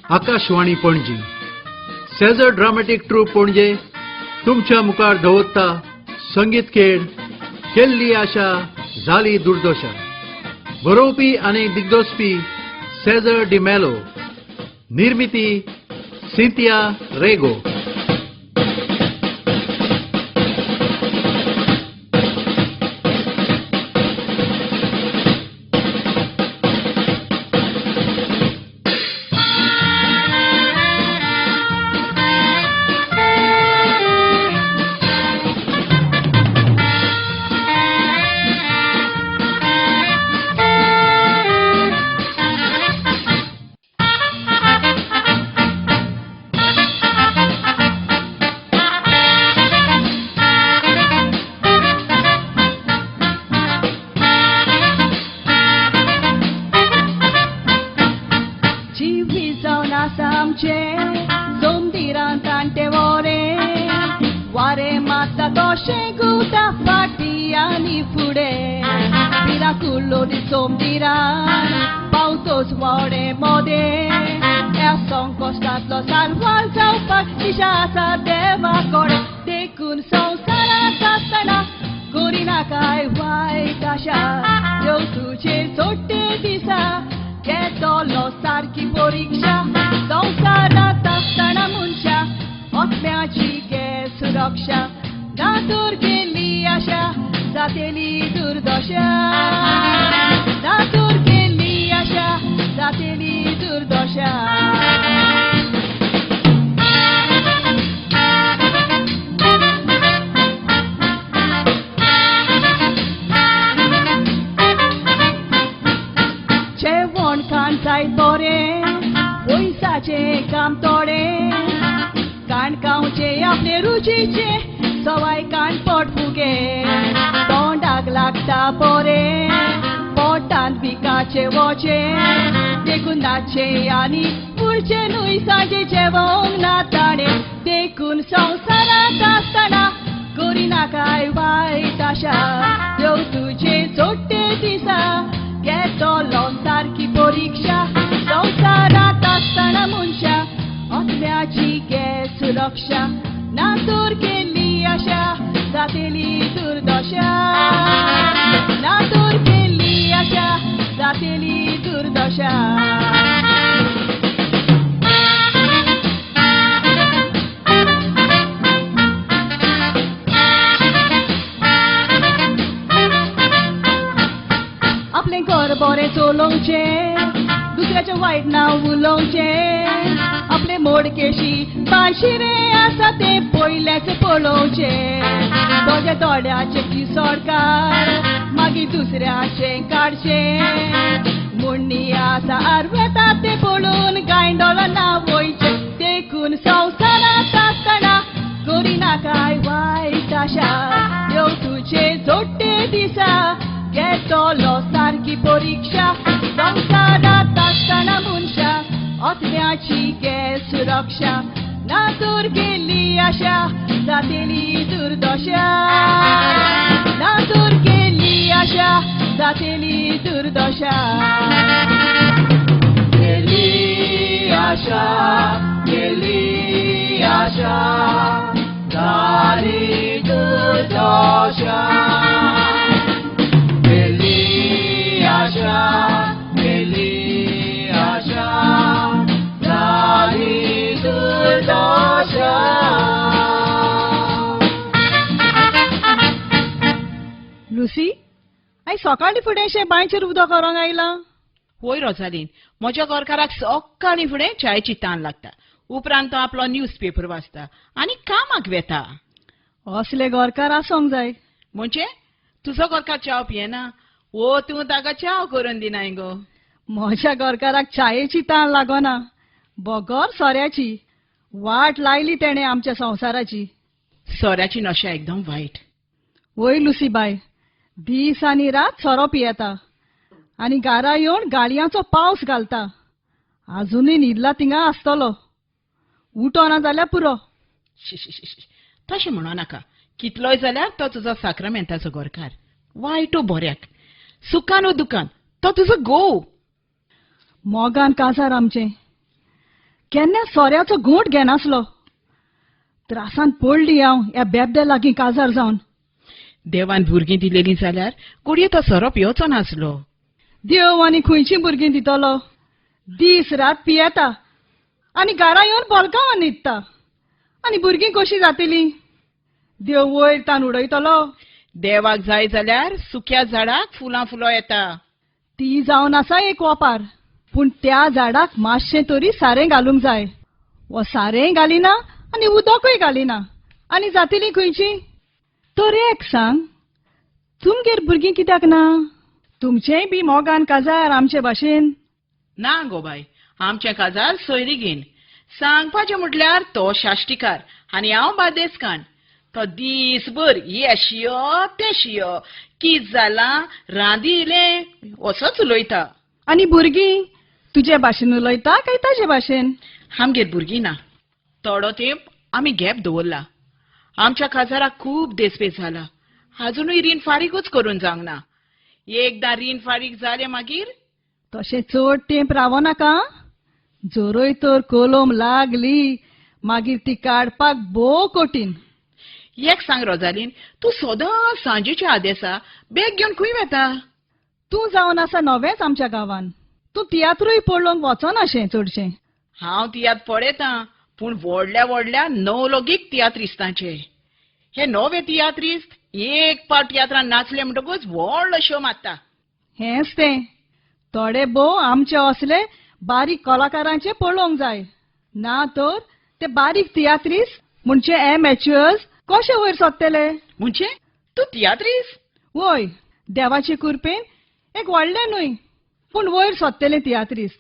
Akashvani Panaji. Cesar dramatic troupe Panaji तुमच्या मुखार दवरता संगीत खेळ केल्ली आशा झाली दुर्दशा. बरोवपी आनी दिग्दर्शपी सेजर डिमेलो. निर्मिती सिंथिया रेगो. जिवी जावन आसा आमचें जोमदिरान तांटे वोरे वारें मारता तशें घुंवता फाटीं आनी फुडें भिराकुल्लो दी सोमदिरान पावतोच वोडे मोदें ह्या संकश्टांतलो सारवार जावपाक दिशा आसा देवा कडेन देखून संवसारांत आसतना करिनाकाय वायट आशा देव तुजेर सोडटे दिसा घेतलो सारकी परिक्षा संवसारांत आसतना मनशा आत्म्याची गे सुरक्षा ना तर केल्ली आशा जातेली दुर्दशा ना तर केल्ली आशा जातेली दुर्दशा. जेवण खाण जाय बरें पयसाचें काम थोडें काण खावचें आपले रुचीचें सवाय काण पोट फुगे तोंडाक लागता बरें पोटांत विकाचें वचें देखून नाचचें आनी उरचें न्हय सांजे जेवंक ना ताणें देखून संवसारांत आसतना करिनाकाय वायट आशा देव तुजेर सोडटे दिसा घेतलो सारकी परिक्षा संवसारांत आसतना मनशा आत्म्याची गे सुरक्षा ना तर केल्ली आशा जातेली दुर्दशा ना तर केल्ली आशा जातेली दुर्दशा. आपलें घर बरें चलोवचें दुसऱ्याचें वायट नांव उलोवचें आपले मोडकेशी पांशिरें आसा तें पयल्याचें पळोवचें थोड्या थोड्याचें किसोड काड मागीर दुसऱ्याचें काडचें मुण्णी आसा आरवेता तें पळोवन गांयडोळो ना वयचें देखून संवसारांत आसतना करिनाकाय वायट आशा देव तुजेर जोडटे दिसा घेतलो सारकी परिक्षा संवसारांत आसतना मनशा आत्म्याची गे सुरक्षा ना तर केल्ली आशा जातेली दुर्दशा ना तर केल्ली आशा जातेली दुर्दशा. केल्ली आशा केल्ली आशा जाली दुर्दशा केल्ली आशा केल्ली आशा जाली दुर्दशा. लुसी आई सकाळीं फुडें शें बांयचेर उदक व्हरूंक आयलां. वय रोजालीन, म्हज्या घरकाराक सकाळीं फुडें च्यायेची तान लागता. उपरांत तो आपलो न्यूज पेपर वाचता आनी कामाक वेता. असले घरकार आसूंक जाय. म्हणजे तुजो घरकार च्याव पियेना वो तूं ताका च्याव करून दिनाय गो? म्हज्या घरकाराक च्यायेची तान लागना, बगर सोऱ्याची. वाट लायली तेणें आमच्या संवसाराची. सोऱ्याची नशा एकदम वायट. वय लुसी बाय, दीस आनी रात सोरो पियेता आनी घरा येवन गाळयांचो पावस घालता. आजुनूय न्हिदला थिंगा आसतलो, उठोना जाल्यार पुरो. तशें म्हणो नाका. कितलोय जाल्यार तो तुजो साक्रामेंताचो घरकार. वायटो बऱ्याक, सुखान वो दुखान तो तुजो घोव. मोगान काजार आमचें. केन्ना सोऱ्याचो घोंट घेनासलो. त्रासान पडली हांव ह्या बेबद्या लागीं काजार जावन. देवान भुरगीं दिलेलीं जाल्यार घडये तो सोरो पियोचो नासलो. देव आनी खंयचीं भुरगीं दितलो? दीस रात पियेता आनी घरा येवन बोलकांवान न्हिदता. आनी भुरगीं कशीं जातलीं? देव वयर तान उडयतलो. देवाक जाय जाल्यार सुक्या झाडाक फुलां फुलो येता. ती जावन आसा एक ओपार. पूण त्या झाडाक मातशें तरी सारें घालूंक जाय. वो सारेंय घालिना आनी उदकूय घालिना. आनी जातली खंयची? तर एक सांग, तुमगेर भुरगीं कित्याक ना? तुमचेंय बी मोगान काजार आमचे भाशेन. ना गो बाय, आमचें काजार सोयरीगीन. सांगपाचें म्हटल्यार तो शाश्टीकार आनी हांव बादेसकान. तो दीसभर हे शियो ते शियो, कित जालां, रांदी इलें, असोच उलयता. आनी भुरगीं तुजे भाशेन उलयता काय ताजे भाशेन? आमगेर भुरगीं ना. थोडो तेंप आमी गॅप दवरला. आमच्या काजाराक खूब देसपेस जाला. आजुनूय रीण फारीकूच करून जावंक ना. एकदां रीण फारीक जालें मागीर तशें चड तेंप रावो नाका. जोरय तर कोलम लागली मागीर ती काडपाक भोव कठीण. एक सांग रोजालीन, तूं सदां सांजेच्या आदेसा बॅग घेवन खंय वता? तूं जावन आसा नवेंच आमच्या गांवान. तूं तियात्रूय पळोवंक वचनाशें चडशें. हांव तियात्र पळयतां, पूण व्हडल्या व्हडल्या नवलोगीक तियात्रिस्तांचे. हे नवे तियात्रिस्त एक पावट तियात्रान नाचले म्हणटकूच व्हडलो शो मारता. हेंच तें. थोडे भोव आमचे असले बारीक कलाकारांचे पळोवंक जाय. ना तर ते बारीक तियात्रिस्त म्हणजे एमॅच्युअर्स कशे वयर सोदतले? म्हणजे तूं तियात्रिस्त? वय, देवाचे कृपेन एक व्हडलें न्हय पूण वयर सोदतले तियात्रिस्त.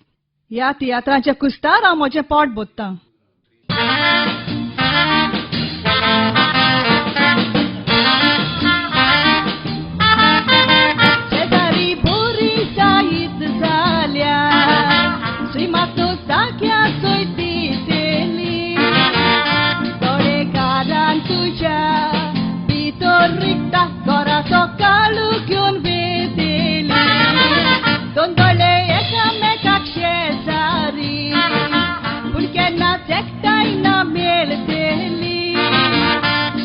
ह्या तियात्रांच्या कुस्तार हांव म्हजें पोट भरतां. शेजारी बोरी जायत जाल्यार श्रीमातो साख्या सोयती तेली. थोडे घरान तुज्या भितर रिगता घराचो काळू घेवन वेतेली. दोन दोळे एकामेकाक शेजारी पूण केन्नाच एकठांय ना मेळटली.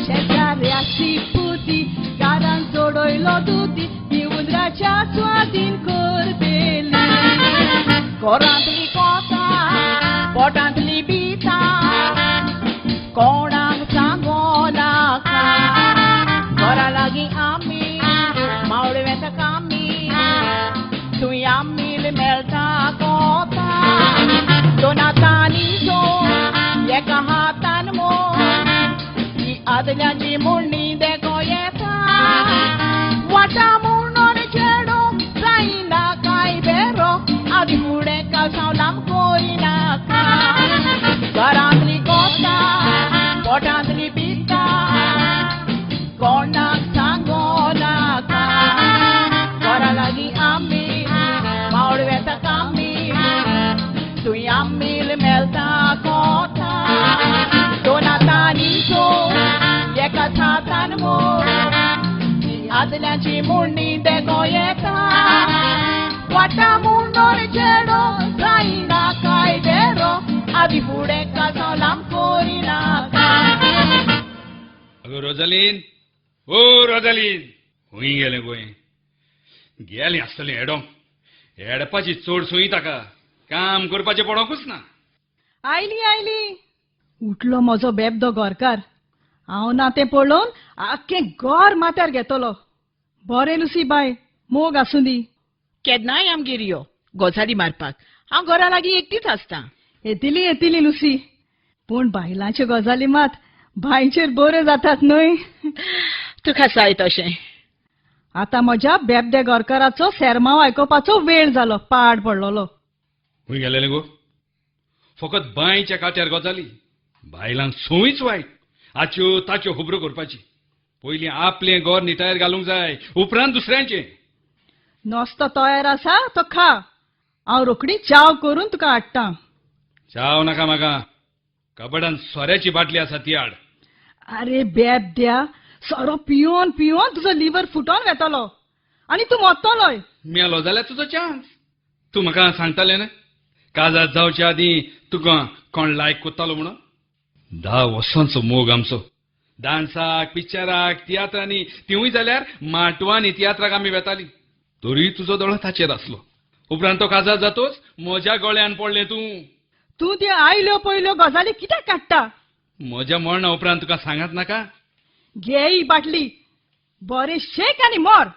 शेजाऱ्याची पुती घरान सोडयलो दुती ती उंदराच्या स्वादीन करतेली. घरांतली कोता पोटांतली बिता कोणाक सांगो नाका. घरा लागीं आमी मावळे वेता कामी, थंय आमील मेळटा कोता. दोन हातांनी जोड एका हातान मोड, ही आदल्यांची म्हणणी देखो येता. वाटा म्हणून चेडो जायना काय बेरो, आदी फुडें कालसांव लांब करिनाका. घरांतली कोता पोटांतली पिता कोणाक सांगो नाका. घरा लागीं आमी मावळ वेता कामी, थंय आमील मेळटा कोता. दोन हातांनी जोड एकाच हातान मोड, आदल्यांची म्हणणी देखो येता. वाटा म्हणून चेडो जायना काय बेरो, आदी फुडें कालसांव लांब करिनाका. अगो रोजालीन, ओ रोजालीन, खंय गेलें गोंय? गेलें आसतलें हेडोंक. हेडपाची चड सोयी ताका, काम करपाचें पडोंकूच ना. आयली आयली. उठलो म्हजो बेबदो घरकार. हांव ना तें पळोवन आख्खें घर माथ्यार घेतलो. बरें लुसी बाय, मोग आसूं दी. केन्नाय आमगेर यो गजाली मारपाक. हांव घरा लागीं एकटीच आसता. येतली येतली लुसी, पूण बायलांच्यो गजाली मात बांयचेर बऱ्यो जातात न्हय. तुका जाय तशें. आतां म्हज्या बेबद्या घरकाराचो सेरमांव आयकुपाचो वेळ जालो. पाड पडलोलो. खंय गेलेलें गो? फकत बांयच्या काट्यार गजाली. बायलांक संवयूच वायट, आच्यो ताच्यो खबरो करपाची. पयलीं आपलें घर निटायर घालूंक जाय, उपरांत दुसऱ्यांचें. नस्तो तयार आसा तो खा. हांव रोखडी चाव करून तुका हाडटा. चाव नाका म्हाका. कबडान सोऱ्याची बाटली आसा ती हाड. आरे बेबद्या, सोरो पियोन पियोन तुजो लिवर फुटोन वेतलो आनी तूं मरतलोय. मेलो जाल्यार तुजो चान्स. तूं म्हाका सांगतालें न्हय, काजार जावच्या आदीं तुका कोण लायक कोत्तालो म्हणून? 10 वर्सांचो मोग आमचो. डान्साक, पिक्चराक, तियात्रांनी, तिवूय जाल्यार माटवांनी तियात्राक आमी वेताली. तरी तुजो दोळो ताचेर आसलो. उपरांत तो काजार जातोच म्हज्या गळ्यान पडलें तूं. तूं त्यो आयल्यो पयल्यो गजाली कित्याक काडटा? म्हज्या मरणा उपरांत तुका सांगात नाका? घे ही बाटली, बरें शेक आनी मर.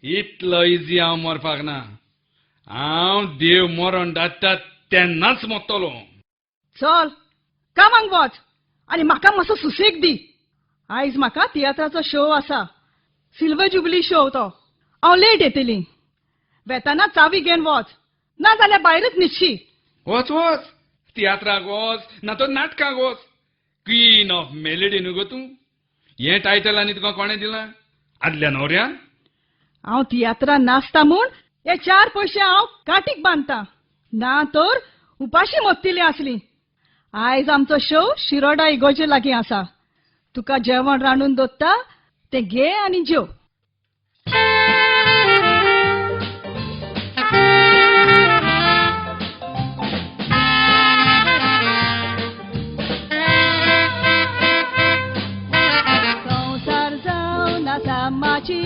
इतलो इजी हांव मरपाक ना. हांव देव मरण धाडटा तेन्नाच मरतलो. चल कामांक वच आनी म्हाका मातसो सुसेग दी. आयज म्हाका तियात्राचो शो आसा, सिल्वर जुबली शो तो. हांव लेट येतली. वेताना चावी घेवन वच, ना जाल्यार भायरच न्हिदशी. वच वच, तियात्राक वच ना तर नाटकाक वच. क्वीन ऑफ मेलेडी न्हू गो तूं. हें टायटल आनी तुका कोणें दिलां? आदल्या न्हवऱ्यान? हांव तियात्रान नाचता म्हूण हे 4 पयशे हांव काटीक बांदता, ना तर उपाशी मत्तिली आसली. आयज आमचो शो शिरोडा इगोजे लागीं आसा. तुका जेवण रांदून दवरता तें घे आनी जेव. संवसार जावन आसा माची,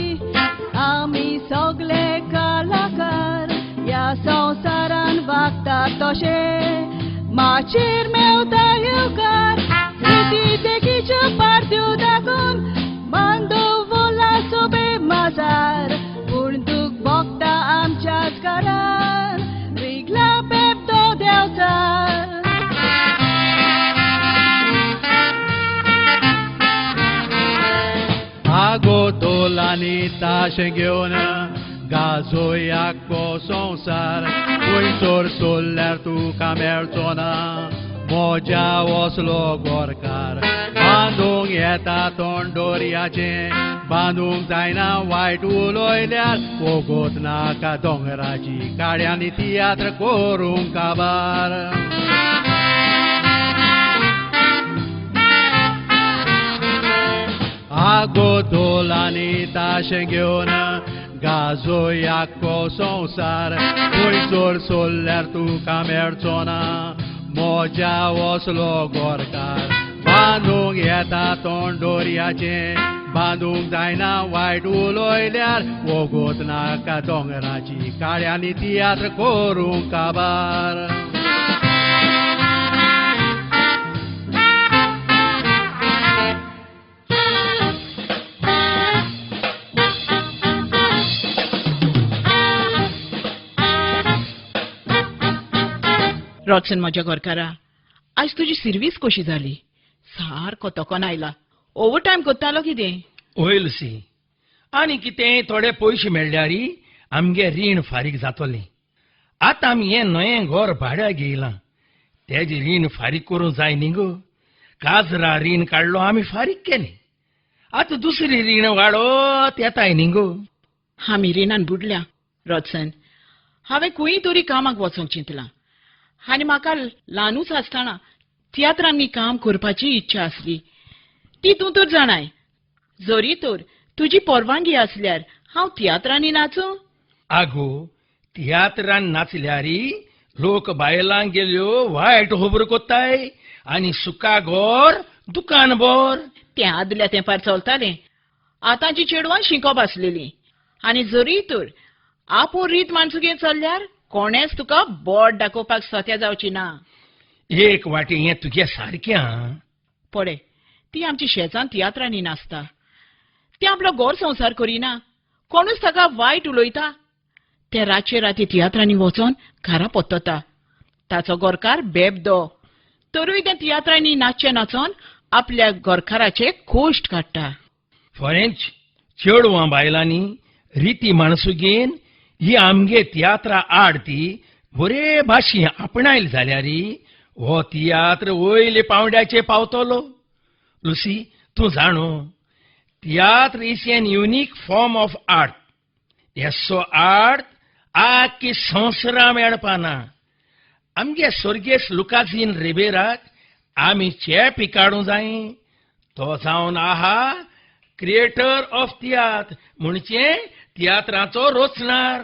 आमी सगले कलाकार. ह्या संवसारान वागता तशें माचेर मेवता येवकार. रिती देखीच्यो पार्ट्यो दाखोवन बांदवला सोबे माजार, पूण दूख भोगता आमच्याच घरान रिगला बेबदो देंवचार. आगो तोलांनी ताशें घेवन गाजोया को संवसार. खंयसर सोल्ल्यार तुका मेळचो ना म्हज्या वसलो गोरकार. बांदूंक येता तोंड दोरयाचें, बांदूंक जायना वायट उलयल्यार. वोगोत नाका दोंगराची काड्यांनी तियात्र करूंक काबार. आगो तोलांनी ताशें घेवन गाजोया को संवसार. खंयसर सोल्ल्यार तुका मेळचो ना म्हज्या वसलो गोरकार. बांदूंक येता तोंड दोरयाचें, बांदूंक जायना वायट उलयल्यार. वोगोत नाका दोंगराची काळ्यांनी तियात्र करूंक काबार. रॉडसन म्हज्या घरकारा, आयज तुजी सिर्वीस कशी जाली? सारको तोकोन आयला. ओवर टायम कोत्तालो कितें? हय लुसी, आनी कितें थोडे पयशे मेळ्ळ्यार आमगे रीण फारीक जातलें. आतां आमी हें नयें घर भाड्याक घेयलां, तेजें रीण फारीक करूंक जाय न्ही गो. काजरा रीण काडलो आमी फारीक केलें, आतां दुसरी रीण वाडत येताय न्ही गो. आमी रिणान बुडल्या रॉडसन. हांवें खंय तरी कामाक वचोंक चिंतलां आनी म्हाका ल्हानूच आसतना तियात्रांनी काम करपाची इच्छा आसली, ती तूं तर जाणाय. जरी तर तुजी परवानगी आसल्यार हांव तियात्रांनी नाचूं? आगो, तियात्रान नाचल्यार लोक बायलांक गेल्यो वायट खबर कोत्ताय आनी सुका घर दुकान भर. तें आदल्या तेंपार चलतालें. आतांची चेडवां शिकोप आसलेलीं आनी जरी तर आपूण रीत माणसुगे चल्ल्यार कोणेच तुका बोट दाखोवपाक सोत्या जावची ना. एक वाटे हें तुगे सारकें. आं पळय, ती आमची शेजान तियात्रांनी नाचता, ती आपलो गोर संवसार करिना, कोणूच ताका वायट उलयता. ते रातचे राती तियात्रांनी वचोन घरा परतता. ताचो गोरकार बेबदो, तरूय ते तियात्रांनी नाचचे नाचोन आपल्या गोरकाराचे कोश्ट काडटा. फरेंच चेडवां बायलांनी रिती माणसुगेन ही आमगे तियात्रा आड ती बरे भाशेन आपणायली जाल्यार हो तियात्र वयले पावंड्याचे पावतलो. लुसी, तूं जाणो, tiatr is an unique form of art. येसो आर्ट आख्खी संवसारा मेळपाना. आमगे स्वर्गेस्त लुकाझीन रिबेराक आमी चेपी काडूंक जाय. तो जावन आहा क्रिएटर ऑफ तियात्र, म्हणचे तियात्राचो रचणार.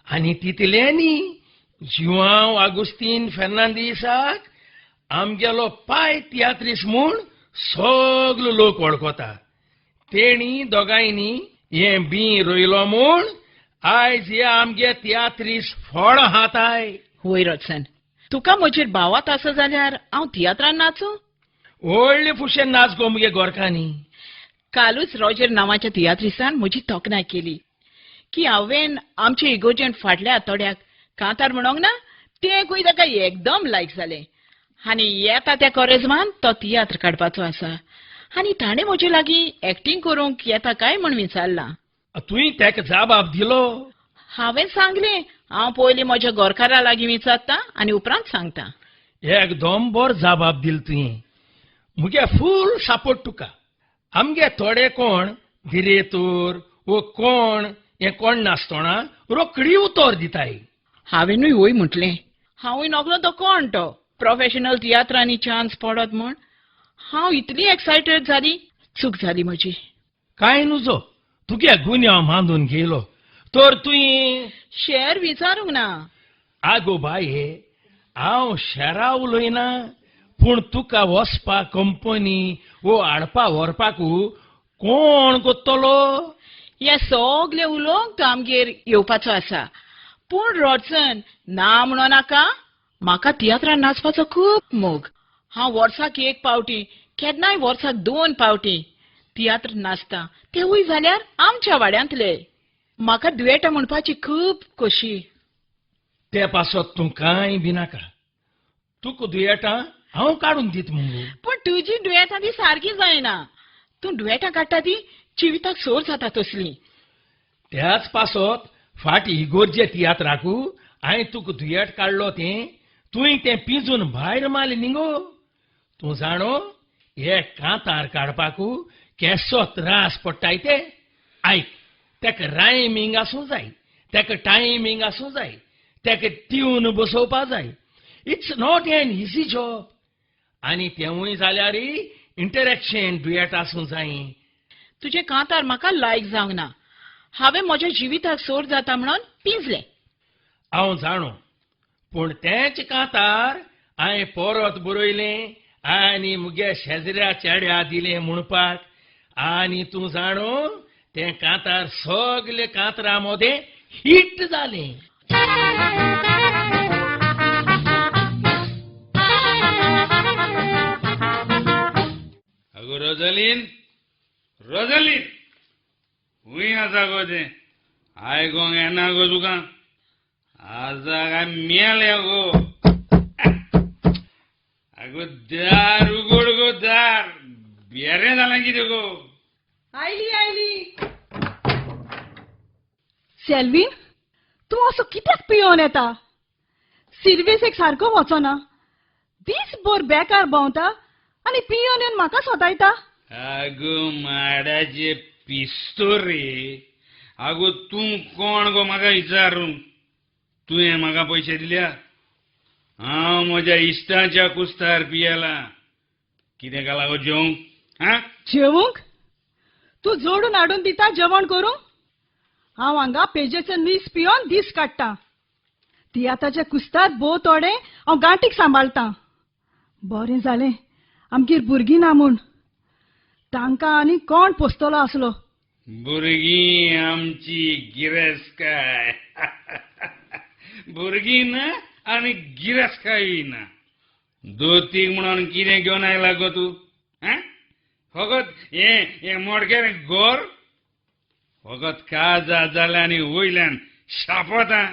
आनी तितलें न्ही, जुआंव आगुस्तीन फेर्नांदीसाक आमगेलो पाय तियात्रीस म्हूण सगलो लोक वळखता. तेणी दोगांयनी हें बी रोयलो म्हूण आयज हे आमगे तियात्रीस फळ हाताय. वय रॉडसन, तुका म्हजेर भावात आसा जाल्यार हांव तियात्रान नाचूं? व्हडले फुशेन नाच गो मुगे गोरकांनी. कालूच रॉजर नांवाच्या तियात्रिसान म्हजी तोखणाय केली की हांवें आमचे इगोर्जेन फाटल्या आठवड्याक कांतार म्हणोंक ना तें खूंय ताका एकदम लायक जालें. आनी येता त्या कोरेजमान तो तियात्र काडपाचो आसा आनी ताणें म्हजे लागीं एक्टींग करूंक येता काय म्हूण विचारलां. तुवें ताका जाबाब दिलो? हांवें सांगलें हांव पयलीं म्हज्या गोरकारा लागीं विचारता आनी उपरांत सांगता. एकदम बरो जाबाब दिल तुवें. मुगे फूल सपोर्ट तुका. आमगे थोडे कोण दिरेतोर वो कोण हें कोण नासतना रोखडी उतर दिताय. हांवेनूय वय म्हटलें, हांवूय नकलो तो कोण तो प्रोफेशनल तियात्रांनी चान्स पडत म्हूण. हांव इतली एक्सायटेड जाली, चूक जाली म्हजी. कांय नुजो, तुगे गुन्यांव मांदून घेयलो तर तुवें शेर विचारूंक ना. आगो बाये, हांव शेरा उलयना, पूण तुका वचपा कंपनी वो हाडपा व्हरपाकू कोण कोत्तलो? हे सगळे उलोवंक तो आमगेर येवपाचो आसा. पूण रॉडसन ना म्हणो नाका, म्हाका तियात्रान नाचपाचो खूब मोग. हांव वर्साक एक पावटी, केन्नाय वर्साक 2 पावटी तियात्र नाचता, तेवूय जाल्यार आमच्या वाड्यांतले. म्हाका दुयेटां म्हणपाची खूब खोशी. ते पासत तूं कांय बी नाका, तुका दुयेटां हांव काडून दित मुगो. पूण तुजी दुयेटां ती सारकी जायना. तूं दुयेटां काडटा ती जिविताक सोर जाता तसली. त्याच पासत फाटी इगोर्जे तियात्राकू हांवें तुका दुयेट काडलो तें तुवें तें पिंजून भायर मारलें न्ही गो. तूं जाणो हे कांतार काडपाकू केसो त्रास पडटाय ते. आयक, तेका रायमींग आसूं जाय, तेका टायमींग आसूं जाय, तेका ट्यून बसोवपा जाय. It's not an easy job. आनी तेंवूय जाल्यार इंटरेक्शन दुयेट आसूं जाय. तुजें कांतार म्हाका लायक जावंक ना. हांवें म्हज्या जिविताक सोर जाता म्हणून पिंजलें. हांव जाणो, पूण तेंच कांतार हांवें परत बरयलें आनी मुगे शेजऱ्या चेड्या दिलें म्हणपाक. आनी तूं जाणो तें कांतार सगळे कांतरा मदें हिट जालें. अगो रोजालीन, रोजालीन, खंय आसा गो तें? आयकोंक येना गो तुका? आसा काय मेलें गो? आगो दार उगड गो, दार. बेरें जालें कितें गो? आयली आयली. सेल्वीन, तूं असो कित्याक पियोन येता? सिर्वीसेक सारको वचना, दीसभर बेकार भोंवता आनी पियोन येवन म्हाका सोदायता. आगो माडाचे पिस्तोरे, आगो तूं कोण गो म्हाका विचारूंक? तुवें म्हाका पयशे दिल्या? हांव म्हज्या इश्टांच्या कुस्तार पियेला. कितें घाला गो जेवंक? हा, जेवंक तूं जोडून हाडून दिता जेवण करूंक? हांव हांगा पेजेचो नीस पियोन दीस काडटा. तियात्राच्या कुस्तार भोव थोडे हांव गांठीक सांबाळटा. बरें जालें आमगेर भुरगीं ना म्हूण. तांकां आनी कोण पोसतलो आसलो? भुरगीं आमची गिरेस्तकाय. भुरगीं ना आनी गिरेस्तकाय ना. दोतीक म्हणून कितें घेवन आयला गो तूं? आं, फकत हें मोडकें गोर, फकत काजार जालें आनी वयल्यान शापतां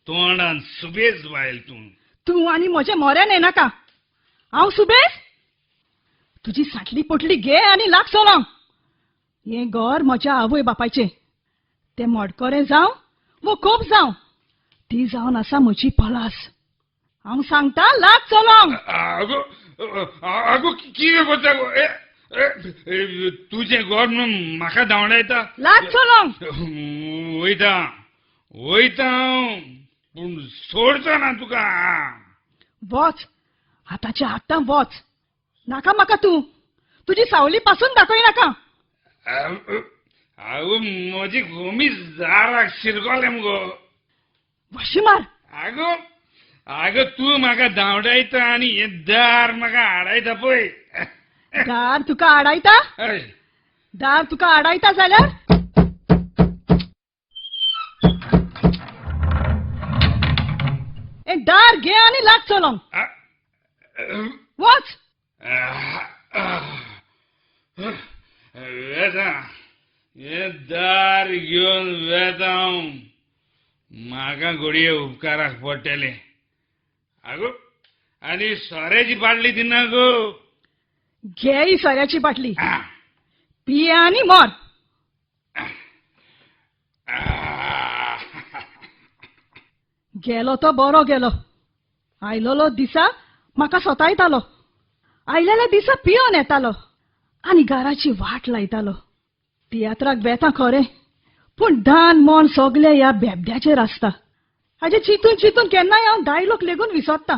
तोंडान सुबेज बायल तूं. तूं आनी म्हज्या मोऱ्यान येनाका. हांव सुबेज? तुजी साटली पोटली घे आनी लाग चलोंक. हें घर म्हज्या आवय बापायचें. तें मोडकोरें जावं वो कोप जावं, ती जावन आसा म्हजी पलास. हांव सांगता लाग चलोंक. आगो आगो कितें करता गो? तुजें घर म्हणून म्हाका धांवडायता? लाग चलोंक. वयता वयता हांव, पूण सोडचो ना तुका. वच आतांच्या आतां वच. नाका म्हाका तूं, तुजी सावली पासून दाखय नाका. आगो म्हजी गोमीस दाराक शिरकोलें मुगो. वशी मार. आगो आगो तूं म्हाका धांवडायता आनी हें दार म्हाका आडायता पळय. दार तुका आडायता? दार तुका आडायता जाल्यार हें दार घे आनी लाग चलोंक. वच. वेता, हें दार घेवन वेता हांव. म्हाका घडये उपकाराक पडटलें. आगो आनी सोऱ्याची बाटली दिना गो. घे ही सोऱ्याची बाटली, पिये आनी मर. गेलो तो बरो गेलो. आयलोलो दिसा म्हाका सतायतालो, आयलेल्या दिसा पियोन येतालो आनी घराची वाट लायतालो. तियात्राक वेता खरें, पूण दान मन सगळे ह्या बेबद्याचेर आसता. हाजे चिंतून चिंतून केन्नाय हांव दायलोक लेगून विसरता.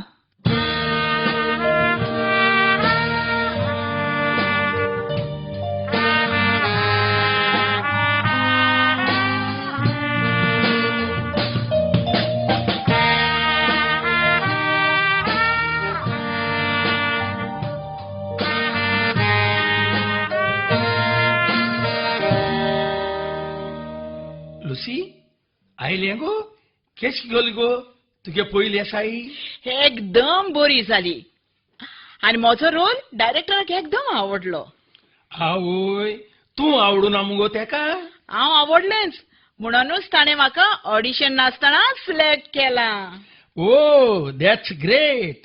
लुसी आयलें गो? केश गेली गो तुगे पयली आसाय? एकदम बरी जाली आनी म्हजो रोल डायरेक्टराक एकदम आवडलो. आवय, तूं आवडूना मुगो तेका? हांव आवडलेंच म्हणूनच ताणें म्हाका ऑडिशन नासतना सिलेक्ट केलां. ओ that's great.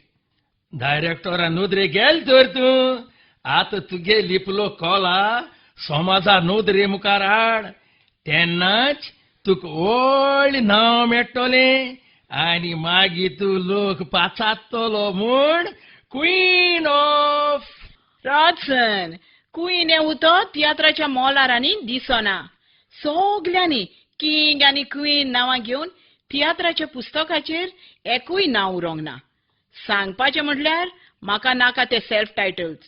डायरेक्टरा नदरे गेल तर तूं. आतां तुगे लिपलो कोला समाजा नदरे मुखार हाड, तेन्नाच तुका व्हडलें नांव मेळटलें आनी मागीर तूं लोक पाचात्तलो म्हूण क्वीन ऑफ रॉडसन. क्वीन हें उतर तियात्राच्या मोलार आनी दिसना. सगल्यांनी किंग आनी क्वीन नांवां घेवन तियात्राच्या पुस्तकाचेर एकूय नांव उरोंक ना. सांगपाचें म्हटल्यार म्हाका नाका ते सेल्फ टायटल्स.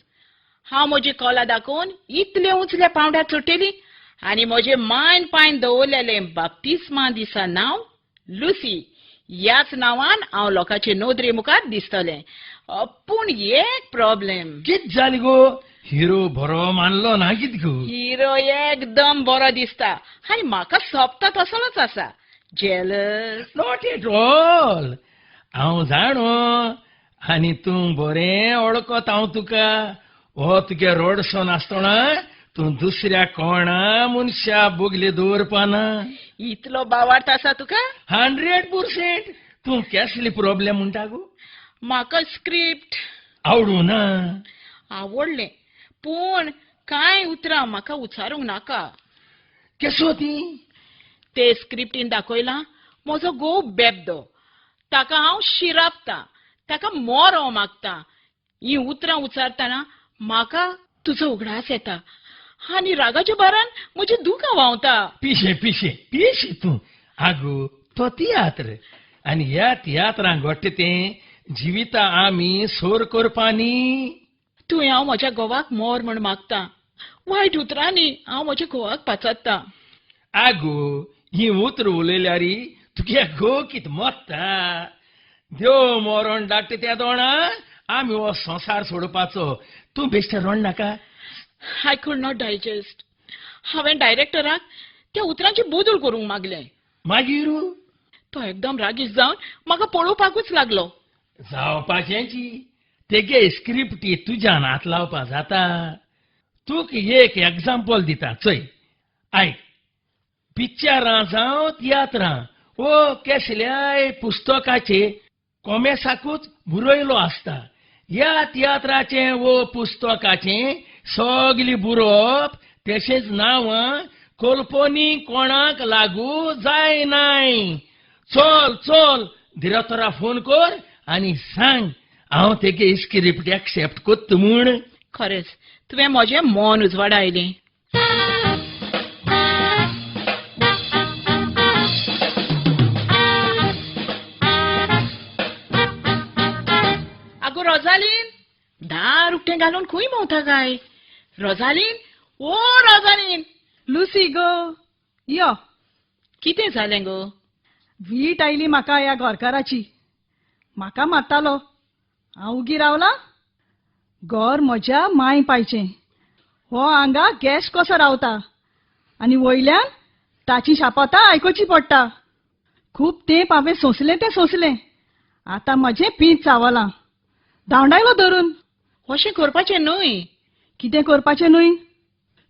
हांव म्हजी कला दाखोवन इतले उंचल्या पांवड्यार चडटली आनी म्हजे मायन पायन दवरलेलें बाप्तिस्मा दिसा नांव लुसी ह्याच नांवान हांव लोकांचे नदरे मुखार दिसतलें. पूण एक प्रॉब्लेम. कित जाली गो? हिरो बरो मानलो ना कित गो? हिरो एकदम बरो दिसता आनी म्हाका सोबता तसलोच आसा. जेलस? Not at all. हांव जाणो आनी तूं बरें वळखत हांव तुका. हो तुगे रोडसो नासतना तूं दुसऱ्या कोणा मनशा बोगले दवरपाना. इतलो बावार्थ आसा तुका? 100%. तूं केसली प्रॉब्लेम म्हणटा गो? म्हाका स्क्रिप्ट आवडूं ना. आवडलें, पूण कांय उतरां म्हाका उच्चारूंक नाका. केसो ती? ते स्क्रिप्टीन दाखयलां म्हजो घोव बेबदो, ताका हांव शिरापता, ताका मोरो मागता. हीं उतरां उच्चारतना म्हाका तुजो उगडास येता आनी रागाच्या भारान म्हजी दुकां व्हांवता. पिशें पिशें पिशें तूं. आगो तो तियात्र आनी ह्या तियात्रांक घडटा तें जिविता आमी सोर करपानी. तुवें हांव म्हज्या घोवाक मोर म्हूण मागता, वायट उतरांनी हांव म्हज्या घोवाक पाचारता. आगो ही उतरां उलयल्यार तुगे घोव कित मत्ता. देव मोरण धाडटा त्या दोणा आमी हो संवसार सोडपाचो. तूं बेश्टें रोड नाका. I could not digest. हांवें डायरेक्टराक त्या उतरांची बदल करूंक मागलें. मागीर तो एकदम रागीश जावन म्हाका पळोवपाकूच लागलो. जावपाचेंची तेगे स्क्रिप्टी तुज्यान हात लावपा जाता. तुका एक एग्जाम्पल दिता चोय आयक. पिक्चरां जावं तियात्रां वो केसल्याय पुस्तकाचे कोमेसाकूच बरयलो आसता. ह्या तियात्राचें वो पुस्तकाचें सगली बरोवप तशेंच नांवां कल्पनी कोणाक लागू जायनाय. चल चल डिरेक्टरा फोन कर आनी सांग हांव तेगे स्क्रिप्ट एक्सेप्ट कोत्ता म्हूण. खरेंच तुवें म्हजें मन उजवाडायलें. आगो रोजालीन, दार उक्तें घालून खंय भोंवता काय? रोजालीन, ओ रोजालीन. लुसी गो यो. कितें जालें गो? वीट आयली म्हाका ह्या घरकाराची. म्हाका मारतालो. हांव उगी रावला. घर म्हज्या मांय पायचें. हो हांगा गॅस कसो रावता आनी वयल्यान ताची शापातां आयकुची पडटा. खूब तेंप हांवें सोंसलें तें सोंसलें. आतां म्हजें पींत चावलां. धांवडायलो धरून. अशें करपाचें न्हय. कितें करपाचें न्हय?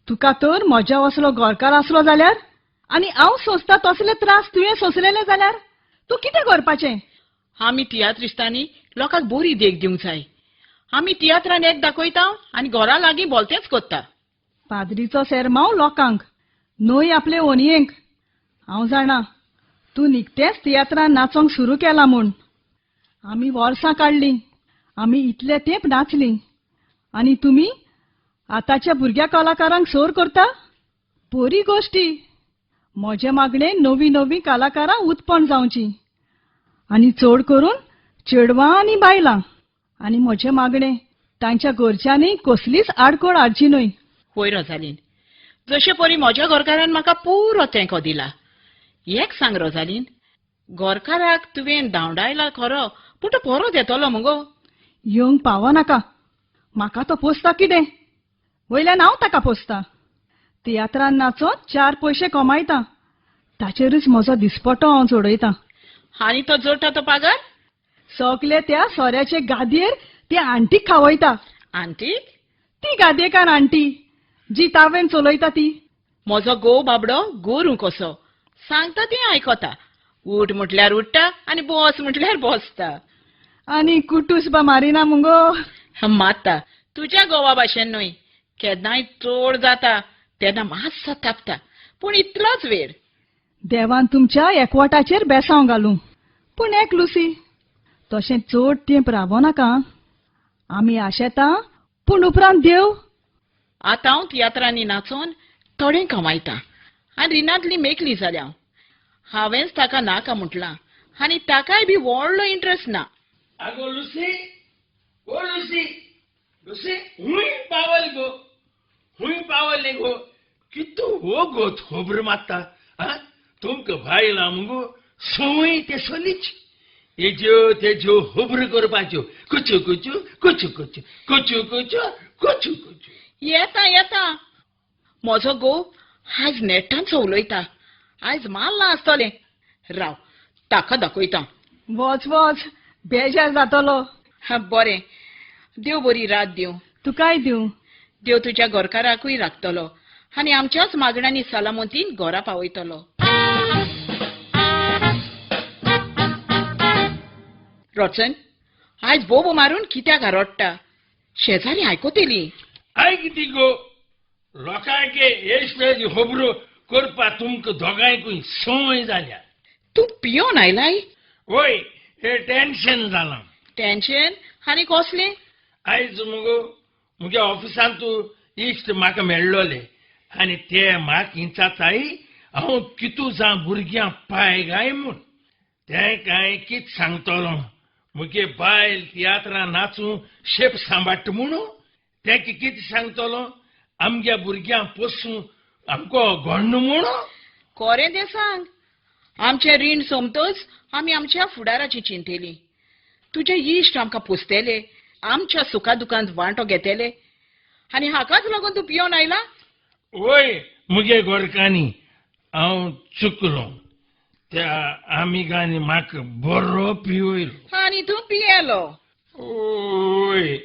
तुका तर म्हज्या असलो घरकार आसलो जाल्यार आनी हांव सोंसता तसले त्रास तुवें सोंसलेले जाल्यार तूं कितें करपाचें? आमी तियात्रिस्तांनी लोकांक बरी देख दिवंक जाय. आमी तियात्रान एक दाखयता आनी घरा लागीं बोलतेंच करता. पाद्रीचो सेरमांव लोकांक न्हय आपले ओनयेंक. हांव जाणा तूं निकतेंच तियात्रान नाचोंक सुरू केलां म्हूण. आमी वर्सां काडलीं, आमी इतले तेंप नाचलीं आनी तुमी आतांच्या भुरग्या कलाकारांक सोर करता? बरी गोश्टी. म्हजे मागणे नवीं नवीं कलाकारां उत्पन्न जावचीं आनी चड करून चेडवां आनी बायलां. आनी म्हजें मागणें तांच्या घरच्यांनी कसलीच आडखळ हाडची न्हय. होय रोजालीन, जशे परी म्हज्या घरकारान म्हाका पुरो तेंको दिला. एक सांग रोजालीन, घरकाराक तुवें धांवडायला खरो, पूण तो परत येतलो मुगो? येवंक पावनाका. म्हाका तो पोसता कितें? वयल्यान हांव ताका पोसता. तियात्रान नाचोन 4 पयशे कमायता, ताचेरूच म्हजो दिसपटो हांव जोडयतां. आनी तो जोडटा तो पागार? सगले त्या सोऱ्याचे गादयेर ते आंटीक खावयता. आंटीक? ती गादयेकार आंटी जी तावेन चलयता ती. म्हजो घोव बाबडो गोरू कसो, सांगता ती आयकता. उठ म्हटल्यार उठ्ठा आनी बस म्हटल्यार बसता. आनी कुटूस बा मारिना मुगो? मारता. तुज्या घोवा भाशेन न्हय, केन्नाय चड जाता तेन्ना मातसो तापता, पूण इतलोच वेळ. देवान तुमच्या एकवटाचेर बेसांव घालूं. पूण एक लुसी, तशें चड तेंप रावो नाका. आमी आशेता पूण उपरांत देव. आतां हांव तियात्रांनी नाचोन थोडें कमायता आनी रिणांतली मेकली जाल्या. हांवेंच ताका नाका म्हटलां आनी ताकाय बी व्हडलो इंट्रस्ट ना. आगो लुसी, ओ लुसी, लुसी हुंय पावल गो, हुंय पावल गो. कितू हो गो खबर मारता. आं, तुमकां बायलां मुगो संवय ते सलीच हेज्यो तेज्यो खबरो करपाच्यो. कुचू कुचू कुचू कुचू कुचू कुचू कुचू कुचू. येता येता. म्हजो घोव आयज नेटान उलयता. आयज मारलां आसतलें. राव ताका दाखयता. वच वच, बेजार जातलो. बरें, देव बरी रात दिवं. तुकाय दिवं. देव तुज्या घरकाराकूय राखतलो आनी आमच्याच मागण्यांनी सलामतीन घरा पावयतलो. रोचन, आयज बोबो मारून कित्याक रडटा? शेजारी आयकतली. आयक ती गो, लोकांक येश खबरो करपा तुमकां दोगांयकूय संवय जाल्या. तूं पियोन आयलाय? वय, हे टेन्शन जालां. टेन्शन आनी कसलें? आयज मुगो मुगे ऑफिसान तूं इश्ट म्हाका मेळ्ळोले आनी ते म्हाका इंचाताय हांव कितू जावं भुरग्यां पाय गाय म्हूण. तें कांय कित सांगतलो, मुगे बायल तियात्रां नाचूं शेप सांबाळटा म्हणून. तें कितें सांगतलो, आमगे भुरग्यां पोसूं आमको घोण्ण म्हूण. कोरें तें सांग. आमचें रीण सोंपतच आमी आमच्या फुडाराची चिंतेली. तुजे इश्ट आमकां पोसतले, आमच्या सुखा दुखांत वांटो घेतले आनी हाकाच लागून तूं पियोन आयला? वय मुगे गोरकांनी हांव चुकलो. त्या आमिगांनी म्हाका बरो पिवयलो आनी तूं पियेलो. ओय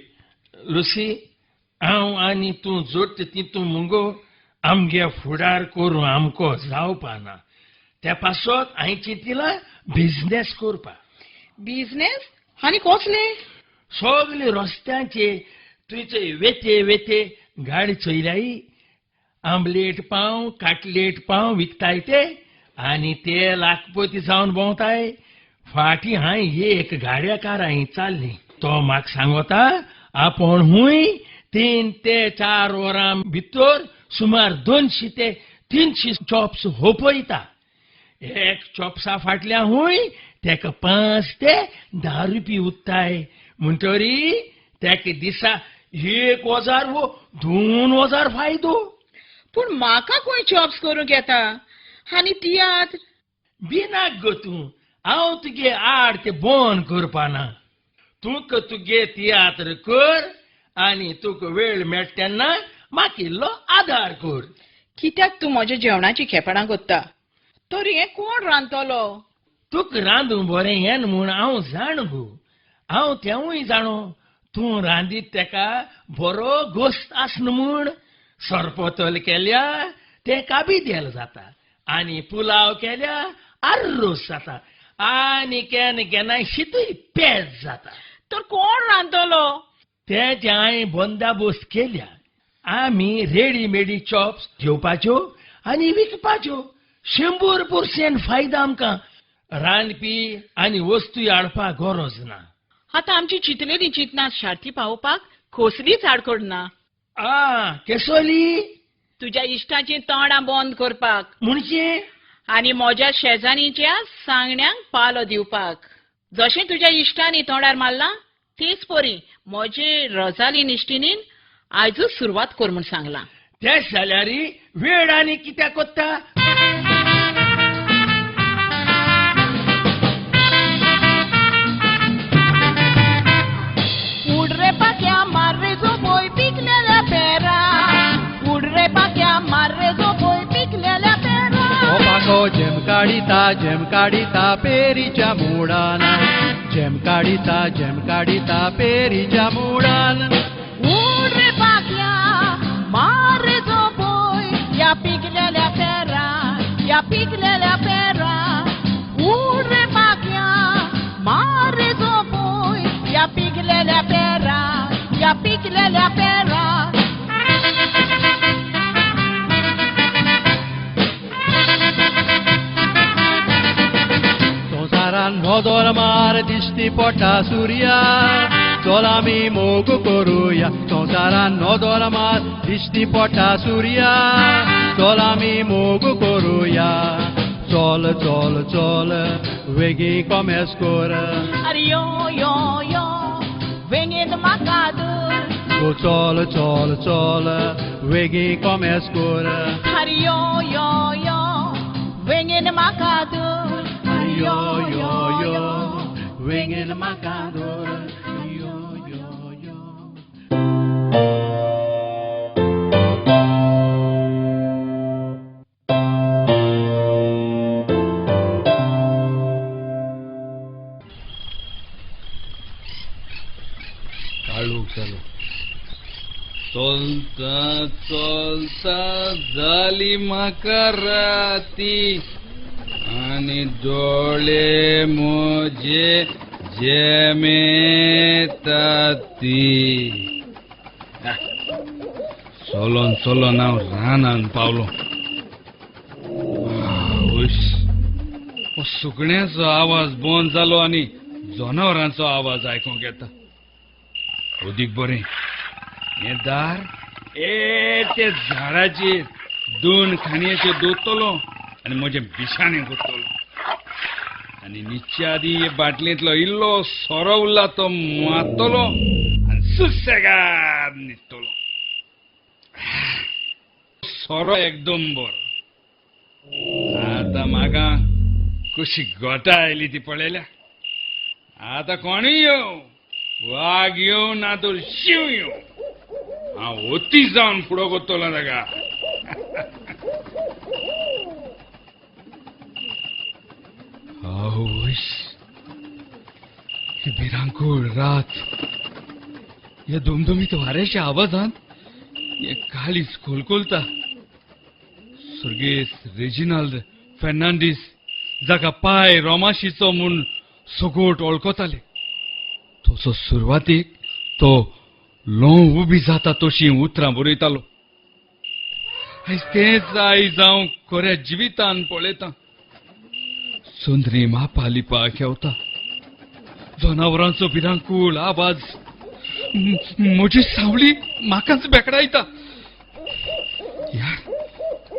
लुसी, हांव आनी तूं जोडटा तितूं मुगो आमगे फुडार करूं आमको जावपा ना. त्या पासत हांवें चिंतिलां बिजनेस करपा. बिजनेस आनी कसले? सगले रस्त्यांचे तुयचे वेते वेते गाडी चोयल्याय, आमलेट पाव काटलेट पाव विकताय ते आनी ते लाखपती जावन भोंवताय. फाटीं हांवें एक गाड्याकार हांवें चालली, तो म्हाका सांगता आपूण हुंय 3 ते 4 वरां भितर सुमार 200 ते 300 चॉप्स होपयता. एक चॉप्सा फाटल्या हुंय तेका 5 ते 10 रुपये उत्ताय. म्हणटरी तेका दिसा 1000 वो 2000 फायदो. पूण म्हाका खंय चॉप्स करूंक येता आनी तियात्र? भिनाक गो तूं, हांव तुगे आड ते बंद करपाना. तुका तुगे तियात्र कर आनी तुका वेळ मेळटा तेन्ना म्हाका इल्लो आदार कर. कित्याक तूं म्हज्या जेवणाची खेपणां कोत्ता? तर हें कोण रांदतलो? तुका रांदूंक बरें येना म्हूण हांव जाण गो. हांव तेंवूय जाणो तूं रांदीत तेका बरो गोस्त आसना म्हूण. सरपतल केल्या तें काबिदेल जाता आनी पुलाव केल्या आर्रोस जाता आनी केन्ना केन्नाय शितूय पेज जाता. तर कोण रांदतलो? तेजे हांवें बंदाबोस्त केल्या. आमी रेडीमेडी चॉप्स घेवपाच्यो आनी विकपाच्यो. 100% फायदा आमकां. रांदपी आनी वस्तू हाडपाक गरज ना. आतां आमची चिंतलेली चिंतना शार्ती पावोवपाक कसलीच आडखळ ना. आ केसोली तुज्या इश्टाचीं तोंडां बंद करपाक म्हणजे आनी म्हज्या शेजानीच्या सांगण्यांक पालो दिवपाक. जशें तुज्या इश्टांनी तोंडार मारलां तेच परी म्हजे रोजालीन इश्टिणीन आयजूच सुरवात कर म्हूण सांगलां. तें जाल्यार वेळ आनी कित्याक कोत्ता? उडरे पाक्या मार्रे जो बोय पिकलेल्या पेरा, उडरे पाक्या मार्रे जो बोय पिकलेल्या पेरा. हो पाको GeM काडिता GeM काडिता पेरीच्या मुळान, GeM काडिता GeM काडिता पेरीच्या मुळान. उडरे Pakya मार्रे जो बोय या पिकलेल्या पेरा, या पिकलेल्या पेरा. उडरे पाक्या मार्रे जो बोय या पिकलेल्या पेरा, या पिकलेल्या पेरा. संवसारान नदर मार दिश्टी पडटा सुर्या, चल आमी मोग करुया. संवसारान नदर मार दिश्टी पडटा सुर्या, चल आमी मोग करुया. चल चल चल वेगीं कोमेस कर. अरे यो यो यो वेंगेन म्हाका धर. गो चल चल चल वेगीं कोमेस कर. अरे यो यो यो वेंगेन म्हाका धर. यो यो यो वेंगेन म्हाका धर. यो यो यो. काळोख जालो. चलता चलता जाली म्हाका राती आनी दोळे म्हजे जेमेता ती. चलोन चलोन हांव रानान पावलो. हो सुकण्याचो आवाज बंद जालो आनी जनावरांचो आवाज आयकूंक येता. अदीक बरें हें दार ए ते झाडाचेर दोन खाणयेच्यो दवरतलो आनी म्हजें बिशाणें करतलो आनी न्हिदच्या आदीं हे बाटलेंतलो इल्लो सोरो उरला तो मारतलो आनी सुसेगाद न्हिदतलो. सोरो एकदम बरो. आतां म्हाका कशी गोटा आयली ती पळयल्या. आतां कोणूय येवं, वाग येवं ना तर शींव येवं, हांव ओती जावन फुडो करतलो ताका. आवयस, ही भिरांकूळ रात. ह्या दुमदुमीत वाऱ्याच्या आवाजान हें काळीज कोलकोलता. सर्गेस्त रेजिनाल्द फेर्नांडीस जाका पाय रोमाशीचो म्हूण सगोट वळखताले, तसो सुरवातीक तो लोंव उबी जाता तशीं उतरां बरयतालो. आयज तेंच आयज हांव खऱ्या जिवितान पळयतां. सुंदरी मापा लिपा खेवता, जनावरांचो भिरांकूळ आवाज म्हजी सावळी म्हाकाच बेकडायता.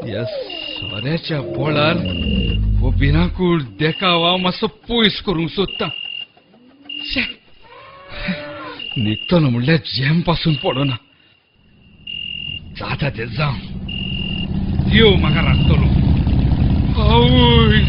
ह्या सोऱ्याच्या बोळार हो भिरांकूळ देखाव हांव मातसो पयस करूंक सोदतां. न्हिदतलो म्हणल्यार जेम पासून पडना. जाता तें जावं, देव म्हाका राखतलो. आवय.